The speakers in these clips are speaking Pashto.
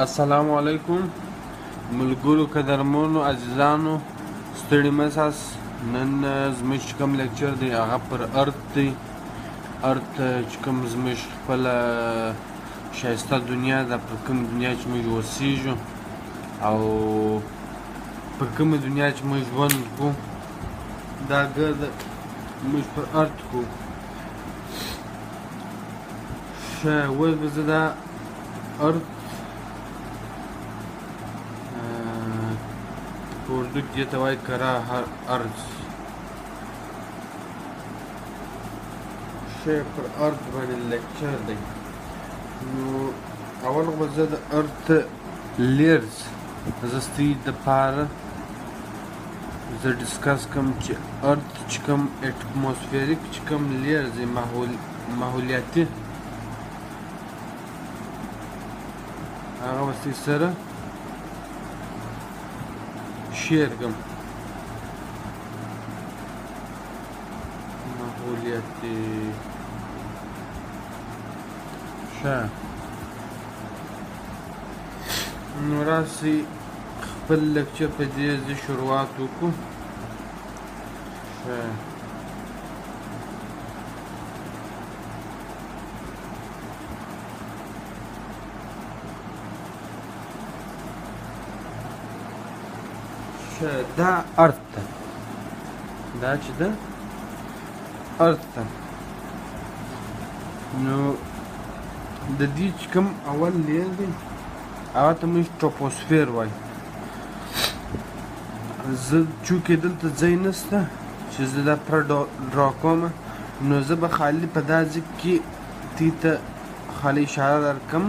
السلام علیکم ملګرو قدرمنو عزیزانو، ستړي مه ساست. نن زموږ چې کوم lecture دی هغه پر earth دی. earth چې کوم زموږ خپله ښایسته دنیا ده، پر کوم دنیا چې موږ اوسیږو او پر کومه دنیا چې موږ ژوند کوو، دا ګرده موږ پر earth کوو. ښه، اوس به زه دا earth په اردو کې دې ته وایي کره ارض. ښه، پر earth باندې lecture دی. نو اول خو به زه د earth layers زه ستاسې دپاره زه discuss کوم چې earth چې کوم atmospheric چې کوم layers دی، ماحولیاتي، هغه به ستاسې سره share کوم. ماحولیاتي. ښه، نو راسئ خپل lecture په دې زه شروعات وکړو. ښه، دا earth ده، دا چې ده earth ده. نو د دې چې کوم اول layer دی هغه ته موږ troposphere وایو. زه چونکې دلته ځای نشته چې زه دا پر draw کوم، نو زه به خالي په دا ځای کې تی ته خالي اشاره درکړم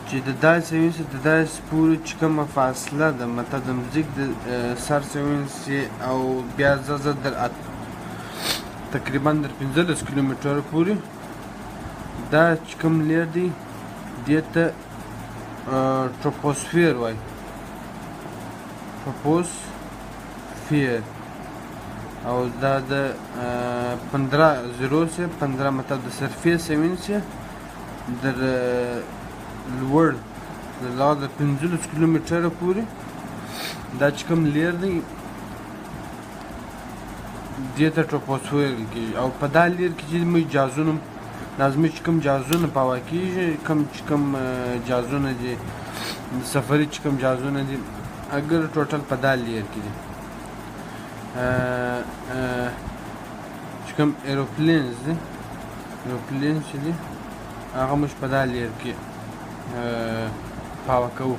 چې د داسې ونیسي د داسې پورې چې کومه فاصله ده، مطلب د مځکې د سر څخه ونیسي او بیا زه در تقریبا در 15 کیلومترو پورې دا چې کوم layer دی دې ته troposphere وایي. troposphere. او دا د 15 zero سه 15 مطلب د surface څخه ونیسي در لوړ د 15 کیلومتره پورې دا چې کوم layer دی دې ته troposphere ویل کېږي. او په دا layer کې چې موږ جازونه، دا زموږ چې کوم جازونه په هوا کېږي، کوم چې کوم جازونه دي، سفري چې کوم جازونه دي، اګر total په دا layer کې دي. چې کوم aeroplanes دي، aeroplanes چې دي هغه موږ په دا layer کې په هوا کوو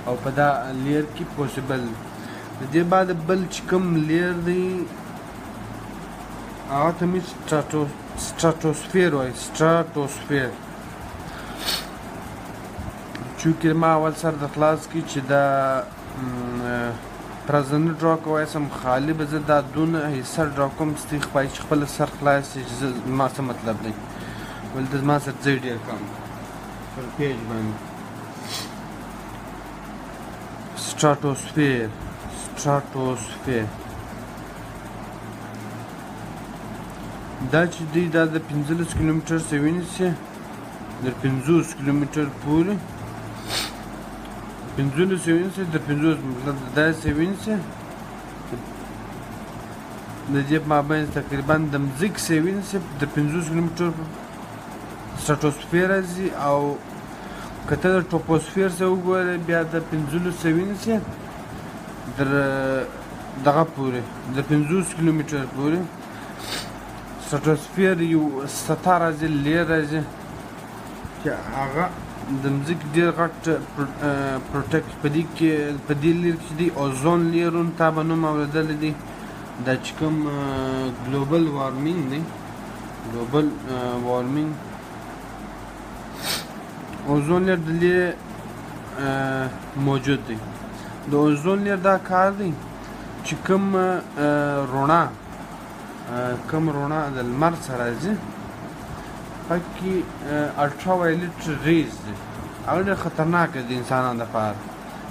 او په دا layer کې possible. د دې بعد بل چې کوم layer دی هغه ته موږ stratosphere وایي. stratosphere. چونکې ما اول سر د خلاص کړي چې دا پرځنه draw کوی سم، خالي به زه دا دونه حصه draw کوم چې خپله سر خلاص شي چې زما څه مطلب دی. ولې زما سره ځای ډېر کم پر page باندې. stratosphere، stratosphere دا چې دی دا د 15 کیلومتر څخه ونیسي در 50 کیلومتر پورې، 15 ونیسي در 50 مطلب داسې ونیسي د دې په مابین تقریبا د مځکې څخه ونیسي د 50 کیلومتر stratosphere راځي. او که ته د troposphere څخه وګورې بیا د 15 څخه ونیسي در دغه پورې د 50 کیلومتر پورې stratosphere یو سطح راځي، layer راځي چې هغه د مځکې ډېر غټ protect په دې کې، په دې layer کې دی ozone layer هم تا به نوم اورېدلی دی. دا چې کوم global warming دی، global warming، ozone layer د دې موجود دی. د ozone layer دا کار دی چې کوم رڼا، کوم رڼا د لمر څخه راځي پکې ultraviolet rays دی، هغه ډېر خطرناک دی انسانانو دپاره.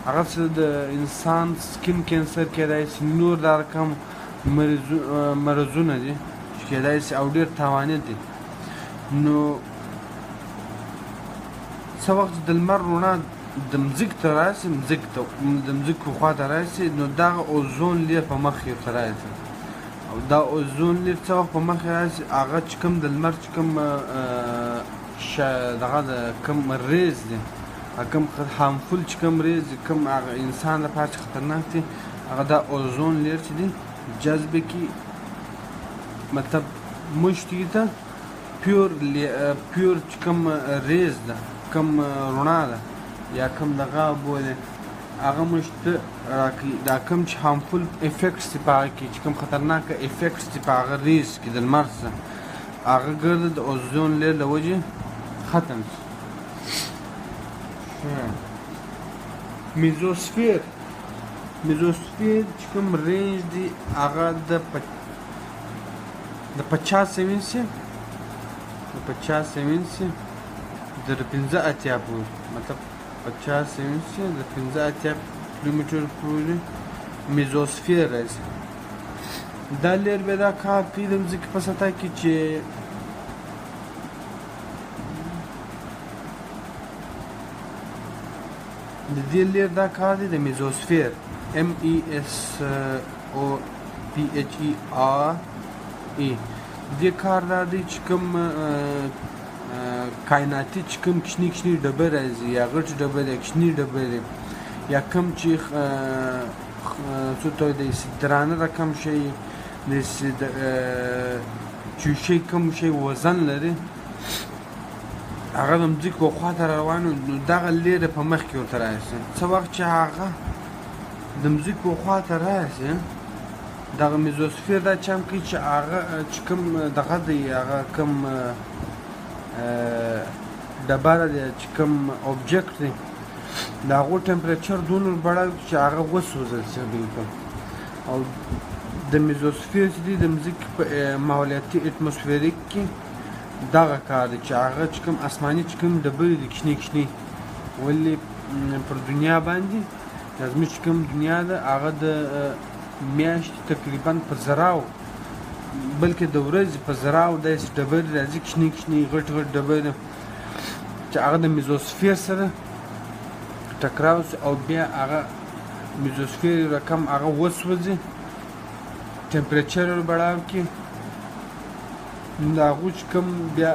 هغه څه د انسان skin cancer کېدای شي، نور دا رقم مرضونه دي چې کېدای شي او ډېر تاواني دي. نو څه وخت د لمر رڼا د مځکې ته راسي، مځکې ته د مځکې خوا ته راسي، نو دغه ozone layer په مخ یې ورته راسي. او دا ozone layer څه وخت په مخ راسي، هغه چې کوم د لمر چې کوم دغه د کوم rays دی، کوم harmful چې کوم rays دی، کوم هغه انسان لپاره چې خطرناک دی، هغه دا ozone layer چې دی جذب کړي. مطلب موږ ته pure pure چې کوم rays ده، کوم رڼا ده یا کوم دغه بولې، هغه موږ ته راکوي. دا کوم چې harmful effects دي په هغه کې، چې کوم خطرناک effects دي په هغه rays کې د لمر څخه، هغه ګرده د ozone layer له وجې ختم شي. mesosphere، mesosphere چې کوم range دی هغه د 50 سیمنسي، د 50 سیمنسي د 85 پورې، مطلب 50 سیمنسي د 85 کیلومتر پورې mesosphere راځي. دا layer بیا دا کار کوي د مځکې په سطح کې چې د دې layer دا کار دی د mesosphere، M E S O P H E R E. دې کار دا دی چې کوم کائناتي چې کوم کوچني کوچني ډبرې راځي، یا غټې ډبرې یا کوچني ډبرې، یا کوم چې څه ته داسې درانه رقم شی، داسې چې شی کوم شی وزن لري، هغه د مځکې و خوا ته روان، نو دغه layer په مخ کې ورته راشي. څه وخت چې هغه د مځکې و خوا ته راشي، دغه mesosphere دا چم کوي چې هغه چې کوم دغه دی، هغه کوم ډبره دی، چې کوم object دی، د هغو temperature دونه لوړ چې هغه وسوځل شي بالکل. او د mesosphere چې دی د مځکې په ماحولیاتي atmospheric کې دغه کار دی چې هغه چې کوم آسماني چې کوم ډبرې دي کوچنۍ کوچنۍ، ولې پر دنیا باندې دا زموږ چې کوم دنیا ده هغه د میاشتې تقریبا په زراو، بلکې د ورځې په زراو داسې ډبرې راځي کوچنۍ کوچنۍ غټ غټ ډبرې، چې هغه د mesosphere سره ټکراو سي او بیا هغه mesosphere یو رقم هغه وسوځي، temperature یې وربړاو کړي، نو د هغو چې کوم بیا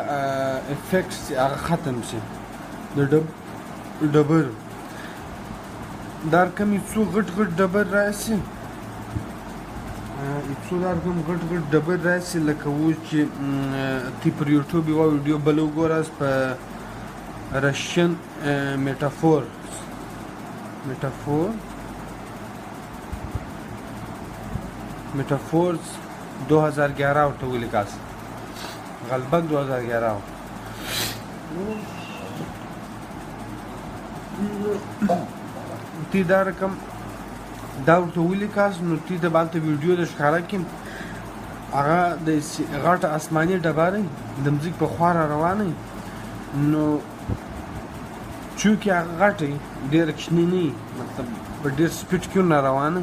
effects سي هغه ختم سي د ډبرو. دا رقم یې څو غټ غټ ډبر راسي، څو دا رقم غټ غټ ډبر راسي، لکه اوس چې تی پر یوټیوب یوه ویډیو بله وګوره په Russian meteor، meteor meteors 2011 ورته ولیکاست، غالبا 2011. تی دا رقم دا ورته ولیکاست، نو تی د به هلته ویډیو د ښکاره کړي. هغه د غټه آسماني ډبره د مځکې په خوا را روانه، نو چونکې هغه غټه ډېره کوچنۍ نه وي، مطلب په ډېر speed کې نه روانه،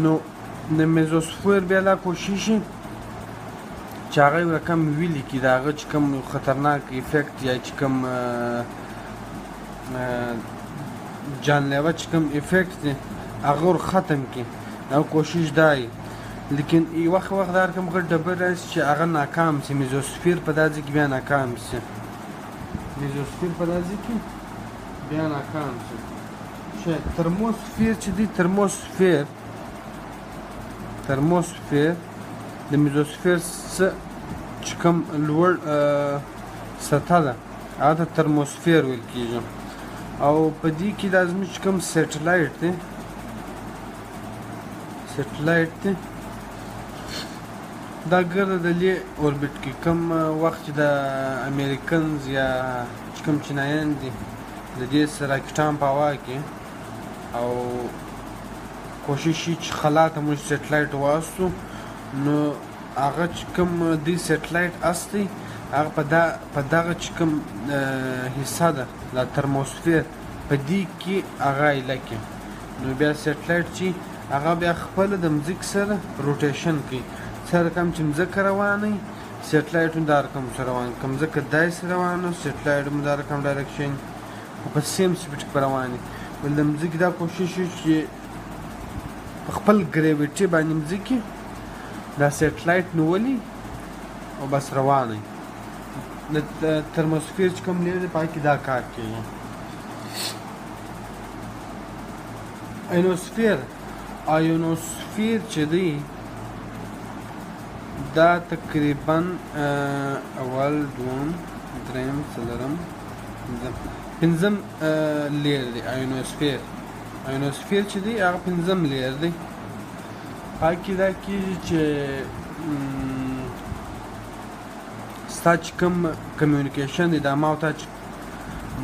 نو د mesosphere بیا دا کوشش چې هغه یو رقم ولیکي، د هغه چې کوم خطرناک effect یا چې کوم جانلیوه چې کوم effect دی هغه ور ختم کړي، هغه کوشش دا وي. لیکن یو وخت وخت دا رقم غټ ډبر راشي چې هغه ناکام سي، mesosphere په دا ځای کې بیا ناکام سي، mesosphere په دا ځای کې بیا ناکام سي. thermosphere چې دی، thermosphere، thermosphere د mesosphere څه چې کوم لوړ سطح ده هغه ته thermosphere ویل کېږي. او په دې کې دا زموږ چې کوم satellite دی، satellite دی، دا ګرده د لې orbit کې کوم وخت چې د Americans یا چې کوم چینایان دي د دې سره راکټان په هوا کې او کوشش یې چې خلا ته موږ satellite واستو، نو هغه چې کوم دی satellite استي هغه په دغه چې کوم حصه ده دا thermosphere په دې کې هغه ایله کې، نو بیا satellite چې هغه بیا خپله د مځکې سره rotation کوي، څه رقم چې مځکه روانه سیټلایټ هم دا رقم سره روان، که مځکه داسې روانه، سیټلایټ هم دا رقم direction، خو په same speed کې روان دي. ولې د مځکې دا کوشش چې په خپل gravity باندې مځکې دا سیټلایټ نیولي او بس روان دی. د thermosphere چې کوم layer دی، په هغې کې دا کار کېږي. ionosphere، ionosphere چې دی دا تقریبا اول، دوم، دریم، څلورم، پنځم layer دی. ionosphere، ionosphere چې دی هغه پنځم layer دی. پاکې دا کېږي چې ستا چې کوم communication دی، دا ما او تا،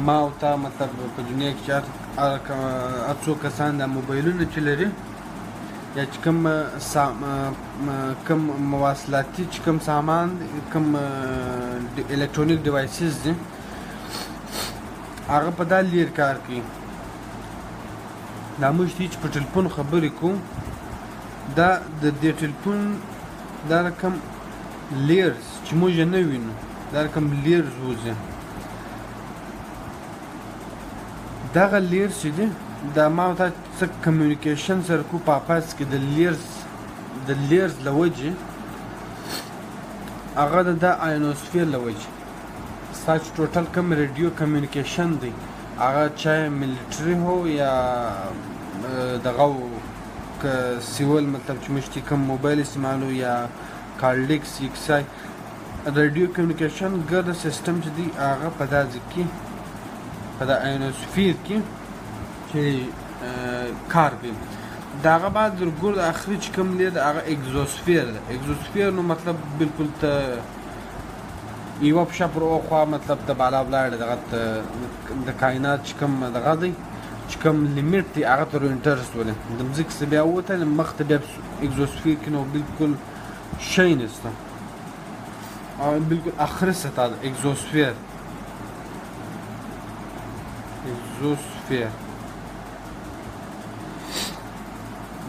ما او تا مطلب په دنیا کې چې هر څو کسان دا موبایلونه چې لري، یا چې کوم مواصلاتي چې کوم سامان، کوم electronic devices دي، هغه په دا layer کار کوي. دا موږ چې په ټلیفون خبرې کوو، دا د دې ټلیفون دا رقم layers چې موږ یې نه وینو، دا رقم layers وځي. دغه layers چې دي، دا ما او تا څه communication سره کو په آپس کې، د layers له وجې، هغه د ionosphere له وجې، ستا چې total کوم radio communication دی، هغه چاهې military هو یا دغه که civil، مطلب چې موږ کوم موبایل استعمالو یا کارډیکس ایکسای radio communication ګرد سیستم چې دی، هغه په دا ځای کې، په دا ionosphere کې چې کار کوي. د هغه بعد ګور اخري چې کوم دی، هغه exosphere ده. exosphere نو مطلب بالکل ته یوه پښه پر اوخوا مطلب ته بالا ولاړ، دغه د کائنات چې کوم دغه دی، چې کوم limit دی، هغه ته enter سولې، د مځکې څخه بیا ووتل مخته، بیا exosphere کې نو بالکل شی نشته او بالکل اخري سطح ده exosphere. exosphere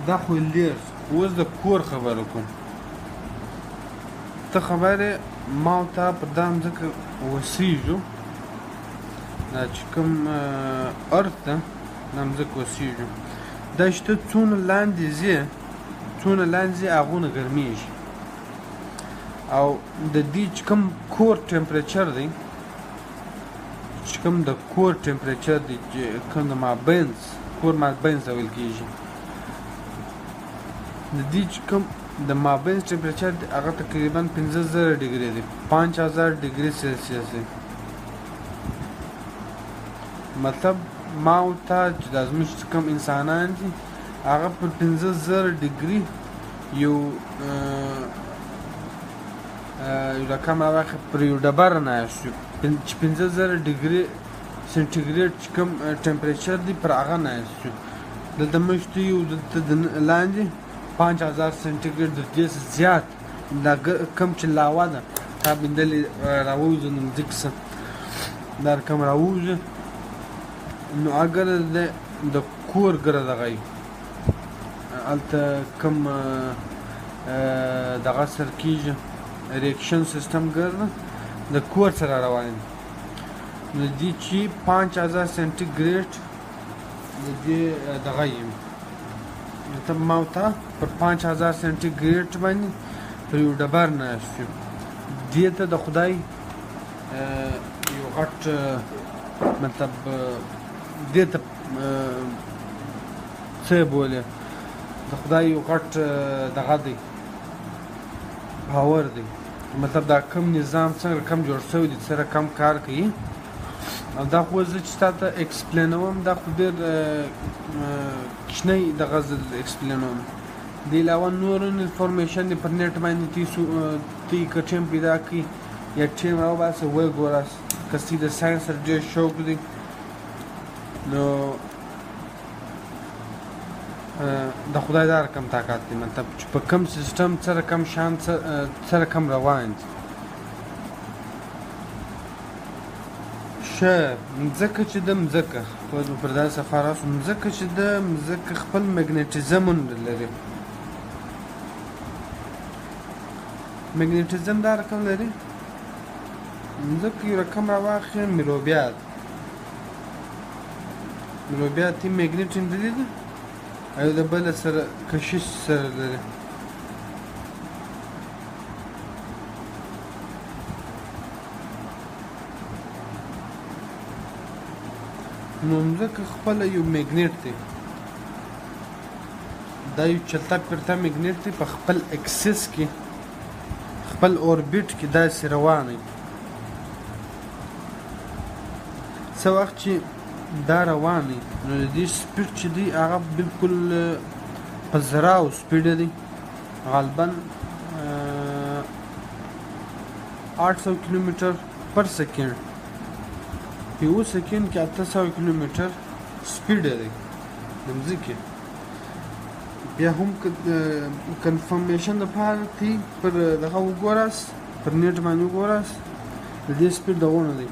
دا خو layers. اوس د کور خبره کوم. ته خبرې، ما او تا په دا مځکه اوسېږو، دا چې کوم earth ده، دا مځکه اوسېږو. دا چې ته څونه لاندې ځې، څونه لاندې ځې، هغونه ګرمېږي. او د دې چې کوم core temperature دی، چې کوم د core temperature دی، چې کوم د مابینځ core، مابینځ ویل کېږي، د دې چې کوم د مابینځ temperature دی، هغه تقریبا 5000 ډیګري دی، 5000 degree Celsius دی. مطلب ما او تا چې دا زموږ چې کوم انسانان دي، هغه پر 5000 ډیګري یو رقم راواخله، پر یو ډبره ناست یو چې 5000 degree centigrade چې کوم temperature دی، پر هغه ناست یو. دلته موږ ته یو دلته د لاندې 5000 سانتیګریډ، د دې زیات دا کم چې لاوا ده، تا بندلې راووځي، نو مځکې څخه دا رقم راووځي، نو اګر د core ګره دغه هلته کوم دغه سر کېږي، reaction system ګرځه د core سره روان دي. نو دې چې 5000 سانتیګریډ د دې دغه یم، مطلب ما او تا پر 5000 سانتیګریډ باندې پر یو ډبر ناست یو. دې ته د خدای یو غټ، مطلب دې ته څه بولې، د خدای یو غټ دغه دی، power دی. مطلب دا کوم نظام څنګه کم جوړ شوی دی، څه کم کار کوي. او دا خو زه چې تا ته explain وم، دا خو ډېر کوچنی دغه زه explain وم. د علاوه نور information دی پر نېټ باندې تی که ټیم پیدا کړي یا ټیم راوباسه، ویې ګوره. که ستا د science سره ډېر شوق دی، نو د خدای دا رقم طاقت دی، مطلب چې په کم سیستم څه رقم شان څه رقم روان دي. ښه، مځکه چې ده، مځکه اوس به پر دا سفر راسو. مځکه چې ده، مځکه خپل magnetism لري. magnetism دا رقم لري. مځکه یو رقم راواخلي، میروبیات تی magnet لري ده او د بل سره کشش سره لري. نو مځکه خپله یو magnet دی، دا یو چلتا پرتا magnet دی، په خپل axis کې خپل orbit کې داسې روان دی. څه وخت چې دا روان دی نو د دې speed چې دی هغه بالکل په زراو speed دی، غالبا 800 کیلومتر پر سیکنډ، په یو سیکنډ کې 800 کیلومتر speed دی د مځکې. بیا هم confirmation دپاره تی پر دغه وګوراست، پر net باندې وګوراست، د دې speed دغونه دی.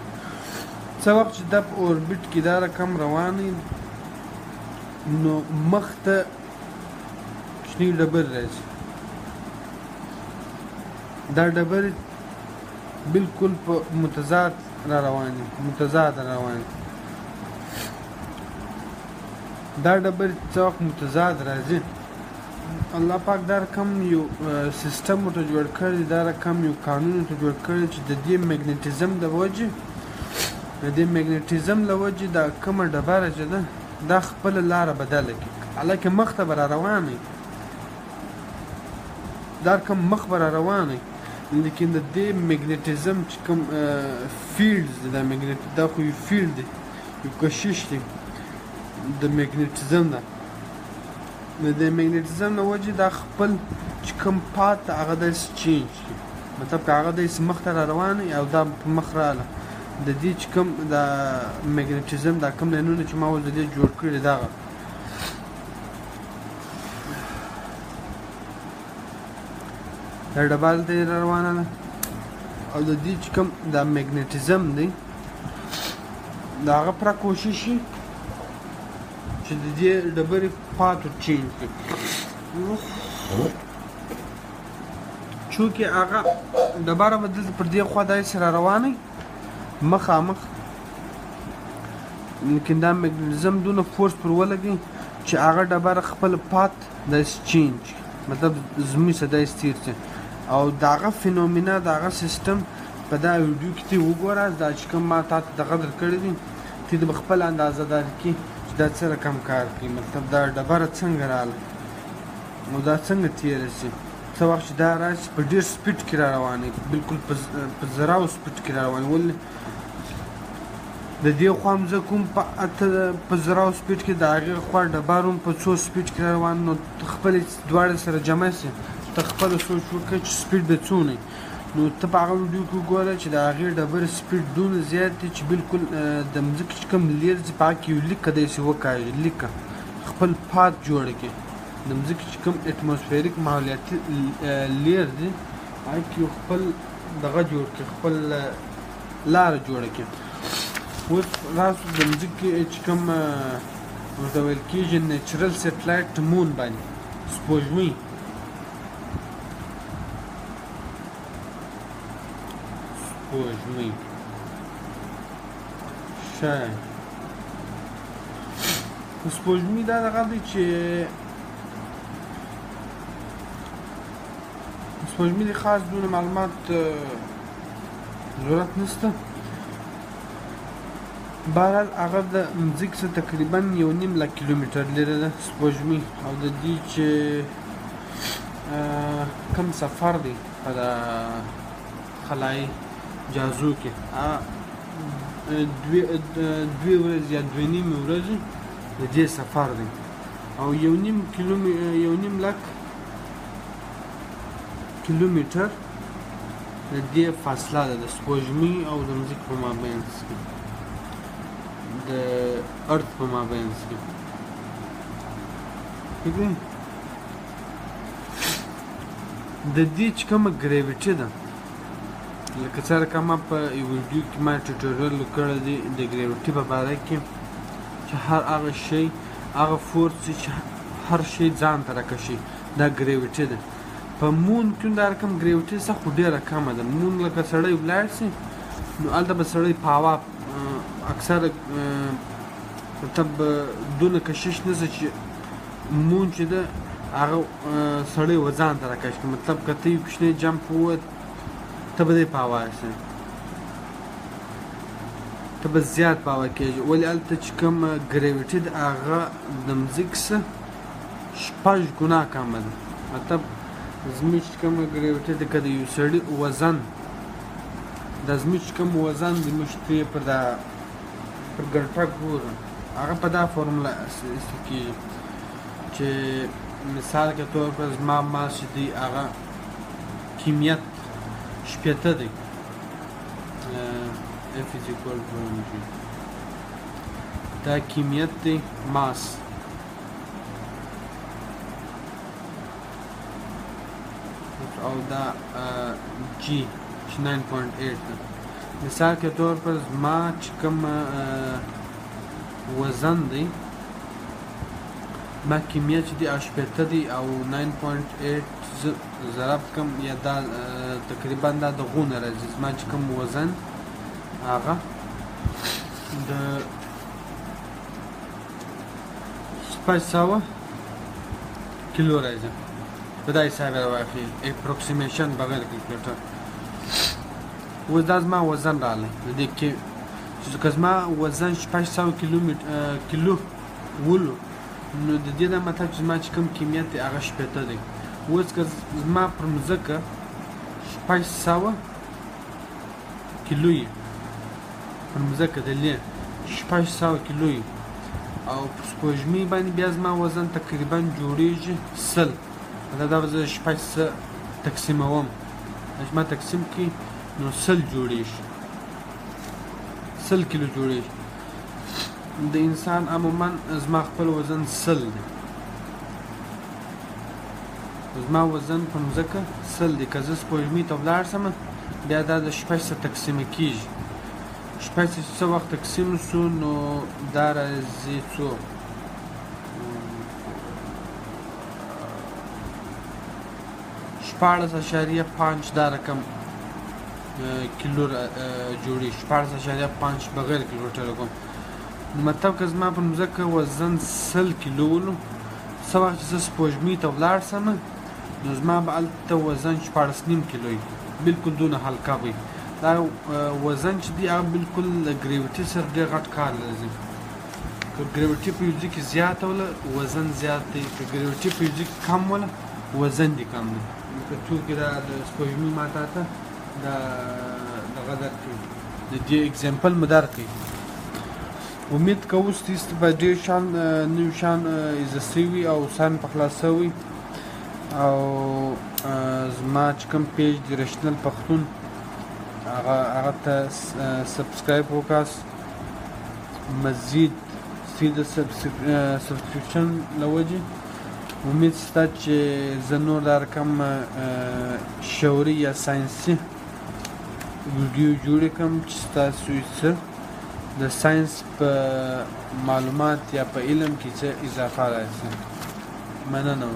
څه وخت چې دا په orbit کې دا رقم روان دی نو مخ ته کوچنۍ ډبرې راځي، دا ډبرې بالکل په متضاد را روان دي، متضاد را روان دي. دا ډبرې څه وخت متضاد راځي، الله پاک دا رقم یو سیستم ورته جوړ کړی، دا رقم یو قانون ورته جوړ کړی چې د دې magnetism د وجې، د دې magnetism له وجې دا کومه ډبره چې ده دا خپله لاره بدله کړي، حالانکه مخ ته به را روان وي، دا رقم مخ به را روان وي، لیکن د دې magnetism چې کوم field دی، دا magnet دا خو یو field دی، یو کشش دی د magnetism ده. د دې magnetism له وجې دا خپل چې کوم path ده هغه داسې change کړي، مطلب که هغه داسې مخ ته را روان وي او دا په مخ راله، د دې چې کوم دا magnetism دا کوم line ونه چې ما اوس د دې جوړ کړي دغه دا ډبل دی را روانه ده، او د دې چې کوم دا magnetism دی د هغه پوره کوشش شي چې د دې ډبرې path change کړي. چونکې هغه ډبره به دلته پر دې خوا داسې را روانه وي مخامخ، لیکن دا magnetism دونه force پر ولګوي چې هغه ډبره خپل path داسې change کړي، مطلب زموږ څخه داسې تېر شي. او د هغه phenomena د هغه سیستم په دا ویډیو کې ته وګوره، دا چې کوم ما تا ته دغه درکړی دی ته د خپل اندازه درکړي چې دا څه رقم کار کوي، مطلب دا ډبره څنګه راغله او دا څنګه تېره شي. څه وخت چې دا راشي په ډېر speed کې را روان وي، بالکل په زراو speed کې را روان وي. ولې د دې خوا مځکه هم په زراو speed کې، د هغې خوا ډبر هم په څو speed کې را روان، نو خپلې دواړې سره جمع شي، ته خپله سوچ وکړه چې speed به څونه وي. نو ته په هغه ویډیو کې وګوره چې د هغې ډبرې speed دونه زیات دی چې بالکل د مځکې چې کوم layer چې په هغه کې یو لیکه داسې وکاږي، لیکه خپل path جوړه کړي. د مځکې چې کوم atmospheric ماحولیاتي layer دی هغه کې یو خپل دغه جوړ کړي، خپل لاره جوړه کړي. اوس راسو د مځکې چې کوم ورته ویل کېږي natural satellite moon باندې، سپوږمۍ. سپوږمۍ ښه سپوږمۍ دا دغه دی چې سپوږمۍ د خاص دونه معلومات ضرورت نشته. بهرحال هغه د مځکې څخه تقریبا 1.5 لک کیلومتر لرې ده سپوږمۍ، او د دې چې کم سفر دی په دا خلایي جازو کې دوې ورځې یا دوې نیمې ورځې د دې سفر دی، او 1.5 لک کیلومتر د دې فاصله ده د سپوږمۍ او د مځکې په مابین کې، د earth په مابین کې. ټیک دی. د دې چې کومه gravity ده، لکه څرنګه ما په یو ویډیو کې ما tutorial کړی دی د gravity په باره کې، چې هر هغه شی هغه force چې هر شی ځان ته راکشي دا gravity ده. په moon کې دا رقم gravity سه، خو ډېره کمه ده. moon لکه سړی ولاړ سي نو هلته به سړی په هوا اکثر مطلب دونه کشش نسته چې moon چې ده هغه سړی و ځان ته راکش کړي. مطلب که ته یو کوچنی jump ووت ته به دی په هوا سې، ته به زیات په هوا کېږي. ولې هلته چې کوم gravity ده هغه د مځکې څخه 6 ګنا کمه ده. مطلب زموږ چې کومه gravity ده، که د یو سړي وزن د زموږ چې کوم وزن دی، موږ ترې پر دا پر ګنټه ګورو، هغه په دا فورموله ایستل کېږي چې مثال کے طور پر زما mass چې دی هغه کمیت 60 دی، F is equal to mg، دا کمیت دی mass او دا g چې 9.8 ده. مثال کے طور پر زما چې کوم وزن دی، ما کمیت چې دی هغه 60 دی او 9.8 ضرب کم یا دا تقریبا دا د غونه راځي. زما چې کوم وزن هغه د 600 کیلو راځي. په دا حساب یې راواخلي approximation بغیر calculator. اوس دا زما وزن راغلی د دې کې چې که زما وزن 600 کیلو ولو، نو د دې دا مطلب چې زما چې کوم کمیت دی هغه 60 دی. اوس که زما پر مځکه 600 کیلو یي، پر مځکه د لې 600 کیلو یي، او پر سپوږمۍ باندې بیا زما وزن تقریبا جوړېږي 100. دا به زه 600 تقسیموم، چې ما تقسیم کړي نو 100 جوړېږي، 100 کیلو جوړېږي. د انسان عموما زما خپل وزن 100 دی، زما وزن په مځکه 100 دی. که زه سپوږمۍ ته ولاړ سم بیا دا د 600 تقسیمه کېږي. 600 چې څه وخت تقسیم سو نو دا راځي څو 16.5 دا رقم کیلو جوړېږي، 16.5 بغیر کیلومتر کوم. مطلب که زما په مځکه وزن 100 کیلو ولو، څه وخت چې زه سپوږمۍ ته ولاړ سم نو زما به هلته وزن 16.5 کیلو وي، بالکل دونه هلکه وي. دا وزن چې دی هغه بالکل له gravity سره ډېر غټ کار لري. که gravity په یو ځای کې زیاته وله وزن زیات دی، که gravity په یو ځای کې کم وله وزن دې کم دی. که څوک دا د سپوږمۍ ما تا ته دا دغه درکوي، د دې example مو درکوي. امید کوو چې به ډېر شان نوي شان ایزه سوي او سان په خلاص سوي. او زما چې کوم page دی رشنل پښتون هغه ته subscribe وکاس. مزید ستاسو د subscription له وجې امید سته چې زه نور دا رقم شعوري یا ساینسي ویډیو جوړې کړم چې ستاسو څه د ساینس په معلومات یا په علم کې څه اضافه راشي. مننه.